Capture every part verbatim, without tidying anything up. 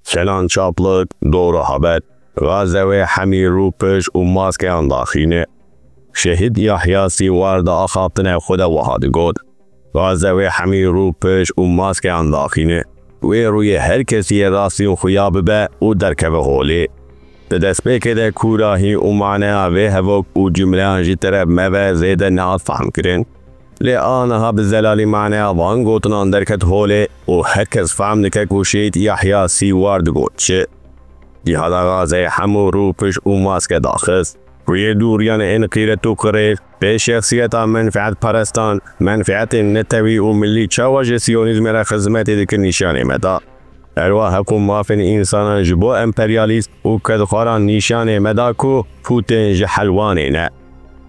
Kenan Çaplik, Doğru Haber. Gazewê hemî rûpişt û maskeyan daxîne. Şehîd Yahya Sîwar di axaftinê xwe de wiha digot, Gazewê hemî rûpişt û maskeyan daxîne. Wê rûyê her kesî yê rastîn xuya bibe û derkeve holê. Di destpêkê de kûrahî û maneya vê hevok û cumleyan ji teref me ve zêde nehat fehmkirin. Lê aniha bi zelalî maneya van gotinan derket holê û her kes fehm dike ku Şehîd Yahya Sîwar digot çi. Cîhada Gazeyê hemû rûpişt û maske daxist. Rûyê dûriyan ên qîret û qirêv, bê şexsiyeta menfeetperestan, menfeetên netewî û milî çawa ji siyonîzmê re xizmetê dikin nîşanê me da. Her wa heq û mafên însanan ji bo emperyalîst û kedxwaran nîşanê me da ku Putin ji helwanê ne.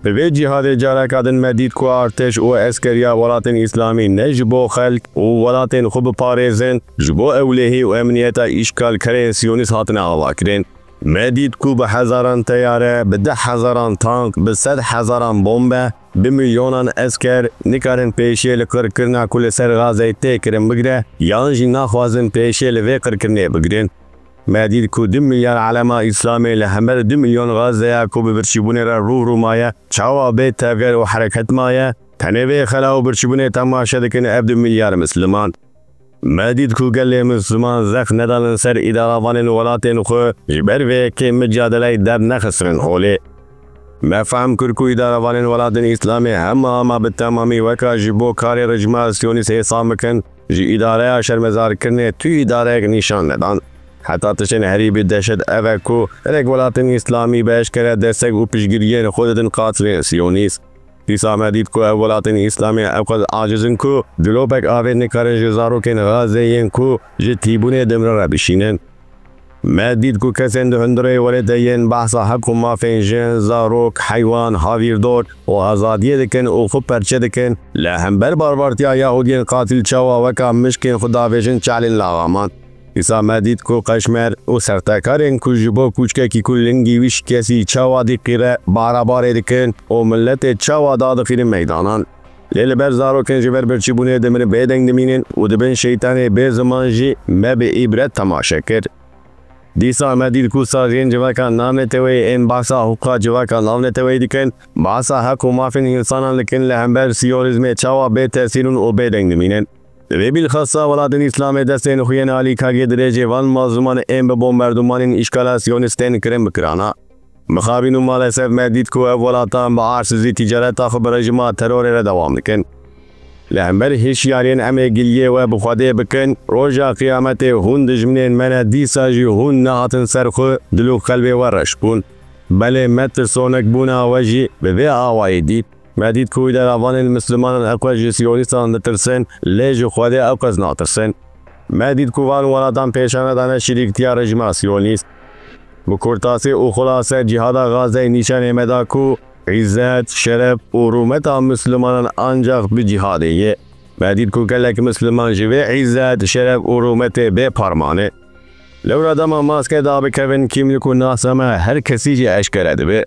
Bi vê cîhadê careka din me dît ku artêş û eskeriya welatên îslamî ne ji bo xelk û welatên xwe biparêzin, ji bo ewlehî û emniyeta îşgalkerên siyonîst hatine avakirin. Me dît ku bi hezaran teyare, bi deh hezaran tank, bi sed hezaran bombe, bi milyonan esker nikarin pêşiyê li qirkirina ku li ser Gazeyê tê kirin bigire, yan jî naxwazin pêşiyê li vê qirkirinê bigirin. Me dît ku du milyar elema Îslamê li hember du milyon Gazeya ku bi birçîbûnê re rû rû maye, çawa bê tevger û hereket maye, tenê vê xela û birçîbûnê temaşe dikin ev du milyar Misliman. Me dît ku gelê Misliman zext nedan li ser îdarevanên welatên xwe, ji ber vê yekê micadeleyê dernexistinin holê. Me fehm kir ku îdarevanên welatên Îslamê hema hema bi temamî weka ji bo karê rejîma siyonîst hêsan bikin, ji îdareya şermezarkirinê tu îdareyek nîşan nedan. Heta tiştên herî bi deşet ev e ku hinek welatên Îslamî bi eşkere destek û piştgiriyên xwe didin qatilên siyonîst. Dîsa me dît ku ev welatên Îslamê ew qas aciz in ku dilopek avê nikarin ji zarokên Gazê yên ku ji tîbûnê dimre re bişînin. Me dît ku kesên di hundirê welê de yên behsa heq û mafên jin, zarok, heywan, havîrdor û azadiyê dikin û xwe perçe dikin, li hember barbartiya Yahudiyên qatil çawa weka mişkên xwe davêjin çalên laxaman. Dîsa me dît ku qeşmer û sertekarên ku ji bo kûçkekî ku lingî wî şikestî çawa dîqîre, barabarê dikin û miletê çawa dadixînin meydanan. Lê li ber zarokên ji ber birçîbûnê dimirin bêdeng dimînin û dibin şeytanê bê ziman jî me bi îbret temaşe kir. Dîsa me dît ku saziyên civaka navneteweyî ên behsa hiqûqa civaka navneteweyî dikin, behsa heq û mafên însanan dikin, li hember siyonîzmê çawa bê tesîr in û bêdeng dimînin. Li vê bîlxasa welatên Îslamê destên xwe yên alîkariyê dirêjê van mazlûman ên bi bombardûmanên îşgala siyonîst tên kirin bikirana. Mixabin û malesef me dît ku ev welatan bi arsizî tîcareta xwe bi rejîma terorê re dewam dikin. Li hember hişyariyên em ê giliyê we bi Xwedê bikin, roja qiyametê hûn dijminên me ne, dîsa jî hûn nehatin ser xwe, dil û qelbê we reş bûn. Belê me tirsonek bûna we jî bi vê awayî dît. Me dît ku îdarevanên mislimanan eqwe ji siyonîstan ditirsin, lê ji Xwedê ew qas natirsin. Me dît ku van welatan pêşane dane şirîktiya rejîma siyonîst. Bi kurtasî û xulase cîhada Gazeyê nîşanê me da ku îzzet, şeref û rûmeta mislimanan ancax bi cîhadê ye. Me dît ku gelek misliman ji vê îzzet, şeref û rûmetê bê parman e. Lewra dema maske dabikevin, kîmlik û nasa me her kesî jî eşkere dibe.